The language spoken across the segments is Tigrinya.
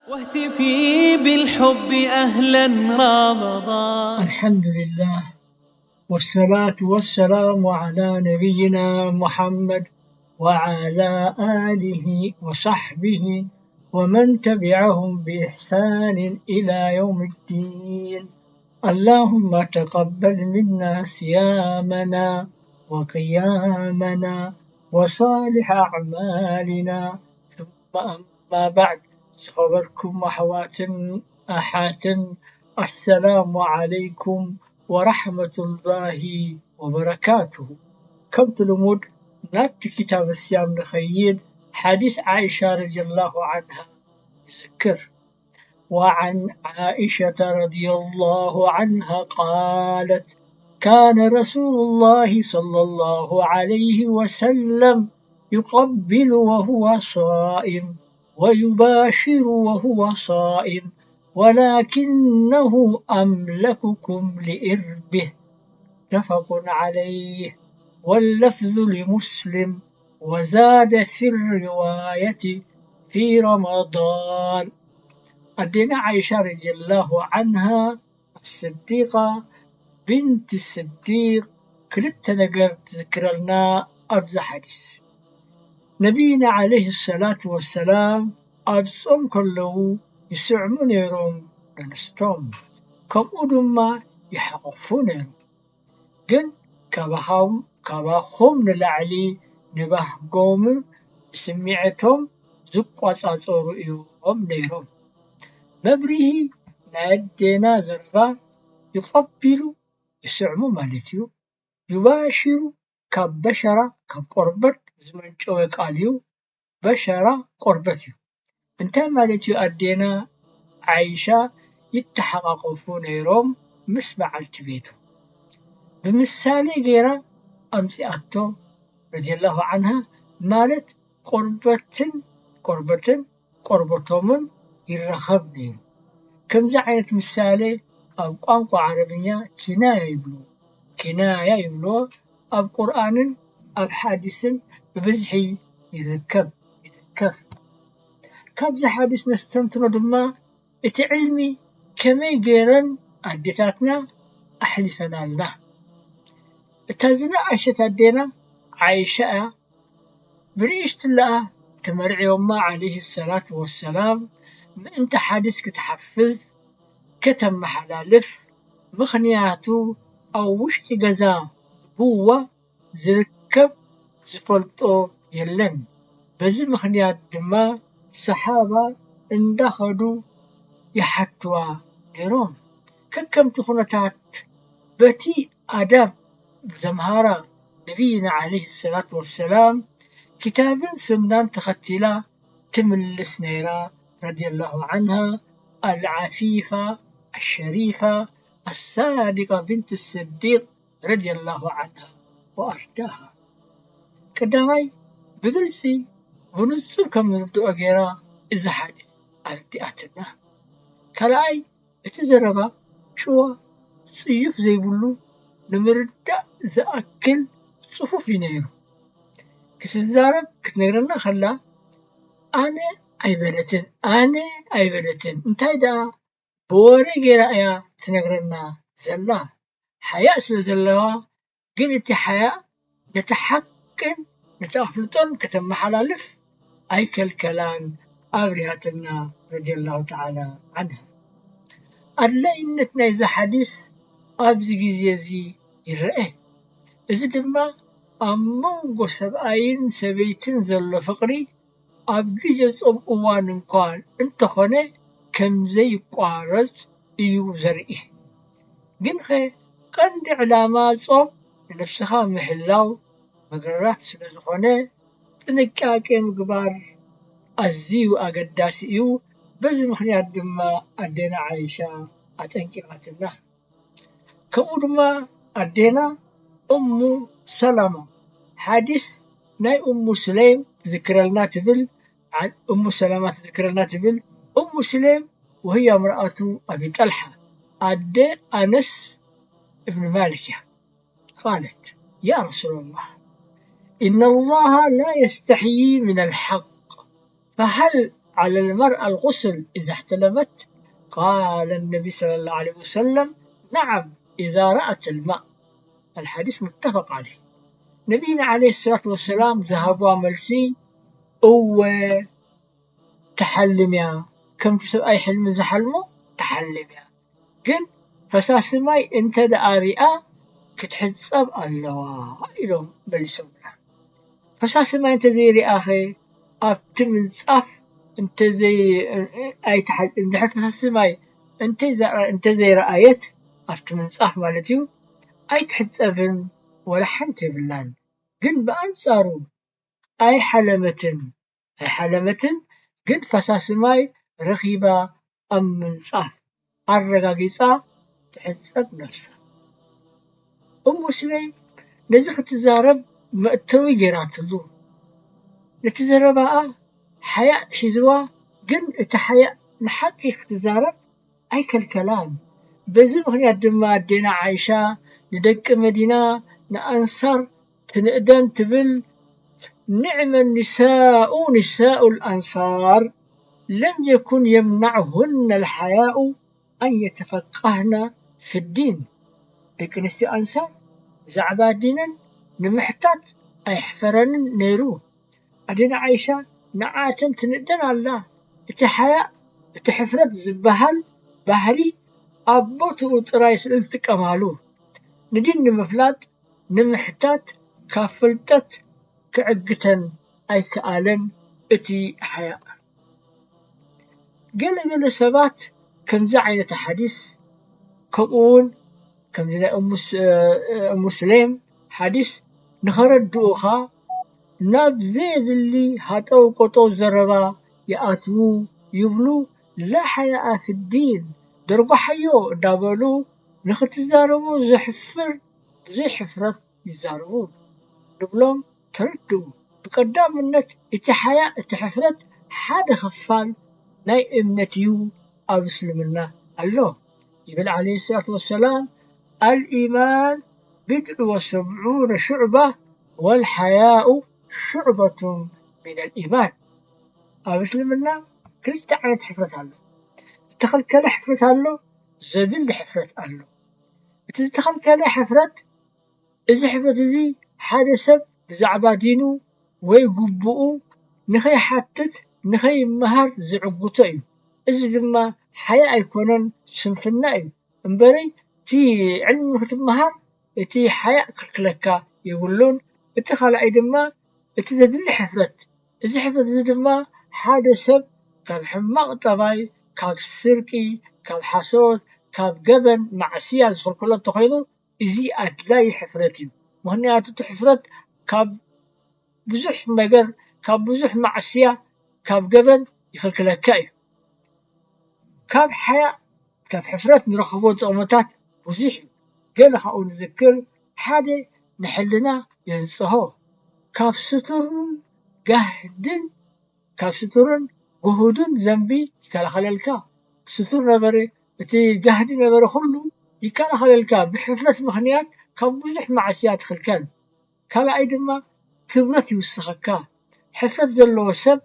واهتفي بالحب أهلا رمضان. الحمد لله، والصلاة والسلام على نبينا محمد وعلى آله وصحبه ومن تبعهم بإحسان إلى يوم الدين. اللهم تقبل منا صيامنا وقيامنا وصالح أعمالنا. ثم أما بعد، ዝኸበርኩም ኣሕዋትን ኣሓትን፣ ኣሰላሙ ዓለይኩም ወራሕመቱላሂ ወበረካቱሁ። ከምቲ ልሙድ፣ ናብቲ ኪታብ ስያም ንኸይድ። ሓዲስ ዓኢሻ ረዲየላሁ ዓንሃ ይዝክር። وعن عائشة رضي الله عنها قالت: كان رسول الله صلى الله عليه وسلم يقبل وهو صائم، ويباشر وهو صائم، ولكنه أملككم لإربه. متفق عليه، واللفظ لمسلم، وزاد في الرواية في رمضان. ኣዴና ዓይሻ ረዲየላሁ ዓንሃ ኣስዲቃ ቢንት ስዲቅ ክልተ ነገር ትዝክረልና ኣብዛ ሓዲስ። ነቢይና ዓለይሂ ሰላቱ ወሰላም ኣብ ጾም ከለዉ ይስዕሙ ነይሮም፣ ነንስቶም ከምኡ ድማ ይሓቑፉ ነይሮም። ግን ካባኻም-፣ ካባኹም ንላዕሊ ንባህጎምን ንስምዒቶም ዝቆጻጸሩ እዮም ነይሮም። መብርሂ ናይ ኣዴና ዘረባ፣ ይቀቢሉ፣ ይስዕሙ ማለት እዩ። ዩባሽሩ ካብ በሸራ፣ ካብ ቆርበት ዝመንጨወ ቃል እዩ። በሸራ ቆርበት እዩ። እንታይ ማለት እዩ? ኣዴና ዓይሻ ይተሓቓቐፉ ነይሮም ምስ በዓልቲ ቤቱ። ብምሳሌ ገይራ ኣምጺኣቶ ረዲየላሁ ዓንሃ፣ ማለት ቆርበትን፣ ቆርበትን ቆርበቶምን ይራኸብ ነይሩ። ከምዚ ዓይነት ምሳሌ ኣብ ቋንቋ ዓረብኛ ኪናያ ይብልዎ። ኪናያ ይብልዎ። ኣብ ቁርኣንን ኣብ ሓዲስን ብብዝሒ ይዝከብ፣ ይዝከር። ካብዚ ሓዲስ ነስተንትኖ ድማ እቲ ዕልሚ ከመይ ገይረን ኣዴታትና ኣሕሊፈናልና። እታ ዝነኣሸት ኣዴና ዓይሻ እያ። ብንእሽትላኣ ተመርዕዮማ ዓለይሂ ሰላቱ ወሰላም ምእንቲ ሓዲስ ክትሓፍዝ ከተመሓላልፍ፣ ምኽንያቱ ኣብ ውሽጢ ገዛ ንቡዋ ዝርከብ ዝፈልጦ የለን። በዚ ምኽንያት ድማ ሰሓባ እንዳኸዱ ይሓትዋ ነይሮም። ከከምቲ ኩነታት በቲ ኣዳብ ዘምሃራ ነቢይና ዓለይሂ ሰላቱ ወሰላም ኪታብን ሱናን ተኸቲላ ትምልስ ነይራ ረዲየላሁ ዓንሃ። ኣልዓፊፋ ኣሸሪፋ ኣሳዲቃ ቢንት ስዲቅ ረዲየላሁ ዓንሃ ወኣርዳሃ። ቀዳማይ፣ ብግልጺ ብንጹር ከም ንርድኦ ገይራ እዚ ሓዲስ ኣረዲኣትና። ካልኣይ፣ እቲ ዘረባ ጭዋ፣ ጽዩፍ ዘይብሉ፣ ንምርዳእ ዝኣክል ጽፉፍ እዩ ነይሩ። ክትዛረብ ክትነግረና ከላ፣ ኣነ ኣይበለትን፣ ኣነ ኣይበለትን፣ እንታይ ደኣ ብወረ ገይራ እያ ትነግረና ዘላ። ሓያእ ስለ ዘለዋ፣ ግን እቲ ሓያእ ነቲ ሓቅን ነቲ ኣፍልጦን ከተመሓላልፍ ኣይከልከላን፣ ኣብሪሃትና ረዲየላሁ ተዓላ ዓንሃ። ኣድላይነት ናይዚ ሓዲስ ኣብዚ ግዜ እዚ ይረአ። እዚ ድማ ኣብ መንጎ ሰብኣይን ሰበይትን ዘሎ ፍቕሪ ኣብ ግዜ ጾም እዋን እንኳ እንተኾነ ከም ዘይቋረጽ እዩ ዘርኢ። ግንኸ ቀንዲ ዕላማ ጾም ንነፍስኻ ምሕላው መግረራት ስለ ዝኾነ ጥንቃቄ ምግባር ኣዝዩ ኣገዳሲ እዩ። በዚ ምኽንያት ድማ ኣዴና ዓይሻ ኣጠንቂቓትና። ከምኡ ድማ ኣዴና እሙ ሰላማ፣ ሓዲስ ናይ እሙ ስሌም ትዝክረልና ትብል፣ ዓ-፣ እሙ ሰላማ ትዝክረልና ትብል። እሙ ስሌም ወህያ ምርኣቱ ኣቢ ጠልሓ፣ ኣደ ኣነስ እብን ማልክ እያ። ቃለት፣ ያ ረሱላላህ፣ ኢነ ላሃ ላ የስተሕዪ ሚነል ሓቅ፣ ፈሀል على المرأة الغسل إذا احتلمت؟ قال النبي صلى الله عليه وسلم: نعم، إذا رأت الماء. الحديث متفق عليه. ነቢይና ዓለይሂ ሰላቱ ወሰላም ዝሃብዋ መልሲ፣ እወ፣ ትሓልም እያ። ከምቲ ሰብኣይ ሕልሚ ዝሓልሞ ትሓልም እያ። ግን ፈሳሲ ማይ እንተ ደኣ ሪኣ ክትሕጸብ ኣለዋ ኢሎም መሊሶምላ። ፈሳሲ ማይ እንተ ዘይሪኣኸ ኣብቲ ምንጻፍ እንተ ዘይ-፣ ኣይትሓ-፣ እንድሕር ፈሳሲ ማይ እንተ ዘ-፣ እንተ ዘይረኣየት ኣብቲ ምንጻፍ ማለት እዩ ኣይትሕጸብን ወላ ሓንቲ የብላን። ግን ብኣንጻሩ ኣይሓለመትን፣ ኣይሓለመትን፣ ግን ፈሳሲ ማይ ረኺባ ኣብ ምንጻፍ ኣረጋጊጻ ትሕጸብ ነብሳ። እሙ ስሌም ነዚ ክትዛረብ መእተዊ ገይራትሉ። ነቲ ዘረባኣ ሓያእ ሒዝዋ፣ ግን እቲ ሓያእ ንሓቂ ክትዛረብ ኣይከልከላን። በዚ ምኽንያት ድማ ኣዴና ዓይሻ ንደቂ መዲና ንኣንሳር ትንእደን ትብል፣ نعم النساء نساء الأنصار لم يكن يمنعهن الحياء أن يتفقهن في الدين። ደቂ ኣንስትዮ ኣንሳር ብዛዕባ ዲነን ንምሕታት ኣይሕፈረንን ነይሩ። ኣዴና ዓይሻ ንዓተን ትንእደን ኣላ። እቲ ሓያእ፣ እቲ ሕፍረት ዝበሃል ባህሪ ኣብ ቦትኡ ጥራይ ስለ ዝጥቀማሉ፣ ንዲን ንምፍላጥ ንምሕታት ካብ ፍልጠት ክዕግተን ኣይከኣለን እቲ ሓያእ። ገለ ገለ ሰባት ከምዚ ዓይነት ሓዲስ፣ ከምኡ እውን ከምዚ ናይ እሙ ስ-፣ እሙ ስሌም ሓዲስ ንኸረድኡኻ ናብ ዘየድሊ ሃጠው ቆጠው ዘረባ ይኣትዉ ይብሉ። لا حياء في الدين፣ ደርጓሓዮ እንዳበሉ ንኽትዛረቡ ዘሕፍር ብዘይ ሕፍረት ይዛረቡ ንብሎም። ተረድኡ። ብቀዳምነት እቲ ሓያእ፣ እቲ ሕፍረት ሓደ ክፋል ናይ እምነት እዩ ኣብ እስልምና ኣሎ። ይብል ዓለይሂ ሰላቱ ወሰላም፣ الإيمان بضع وسبعون شعبة والحياء شعبة من الإيمان። ኣብ እስልምና ክልተ ዓይነት ሕፍረት ኣሎ። ዝተኸልከለ ሕፍረት ኣሎ፣ ዘድሊ ሕፍረት ኣሎ። እቲ ዝተኸልከለ ሕፍረት፣ እዚ ሕፍረት እዚ ሓደ ሰብ ብዛዕባ ዲኑ ወይ ግቡኡ ንኸይሓትት፣ ንኸይመሃር ዝዕግቶ እዩ። እዚ ድማ ሓያ ኣይኮነን፣ ስንፍና እዩ። እምበረይ እቲ ዕልሚ ንክትመሃር እቲ ሓያእ ክልክለካ የብሉን። እቲ ካልኣይ ድማ እቲ ዘድሊ ሕፍረት። እዚ ሕፍረት እዚ ድማ ሓደ ሰብ ካብ ሕማቕ ጠባይ፣ ካብ ስርቂ፣ ካብ ሓሶት፣ ካብ ገበን ማዕስያ ዝኽልክሎ እንተኾይኑ፣ እዚ ኣድላዪ ሕፍረት እዩ። ምኽንያቱ እቲ ሕፍረት ካብ ብዙሕ ነገር፣ ካብ ብዙሕ ማዕስያ፣ ካብ ገበን ይኽልክለካ እዩ። ካብ ሓያእ፣ ካብ ሕፍረት ንረኽቦ ጥቕምታት ብዙሕ እዩ። ገለ ካብኡ ንዝክር፣ ሓደ ንሕልና የንጽሆ። ካብ ስቱርን ጋህድን፣ ካብ ስቱርን ግሁድን ዘንቢ ይከላኸለልካ። ስቱር ነበረ፣ እቲ ጋህዲ ነበረ፣ ኩሉ ይከላኸለልካ። ብሕፍረት ምኽንያት ካብ ብዙሕ ማዕስያ ትኽልከል። ካልኣይ ድማ ክብረት ይውስኸካ። ሕፍረት ዘለዎ ሰብ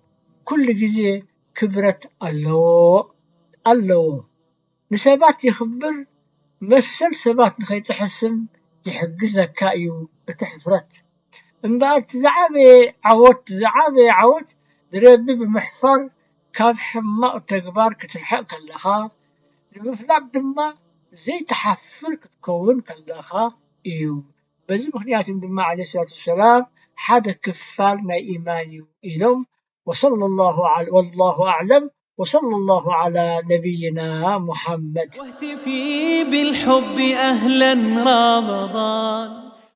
ኩሉ ግዜ ክብረት ኣለዎ፣ ኣለዎ። ንሰባት የኽብር፣ መሰል ሰባት ንኸይጥሕስን ይሕግዘካ እዩ እቲ ሕፍረት። እምበኣር እቲ ዝዓበየ ዓወት፣ ዝዓበየ ዓወት ንረቢ ብምሕፋር ካብ ሕማቕ ተግባር ክትርሕቕ ከለኻ፣ ንምፍላጥ ድማ ዘይትሓፍር ክትከውን ከለኻ እዩ። በዚ ምኽንያት እዮም ድማ ዓለይሂ ሰላቱ ወሰላም ሓደ ክፋል ናይ ኢማን እዩ ኢሎም። وصلى الله على، والله أعلم، وصلى الله على نبينا محمد. واهتفي بالحب أهلا رمضان.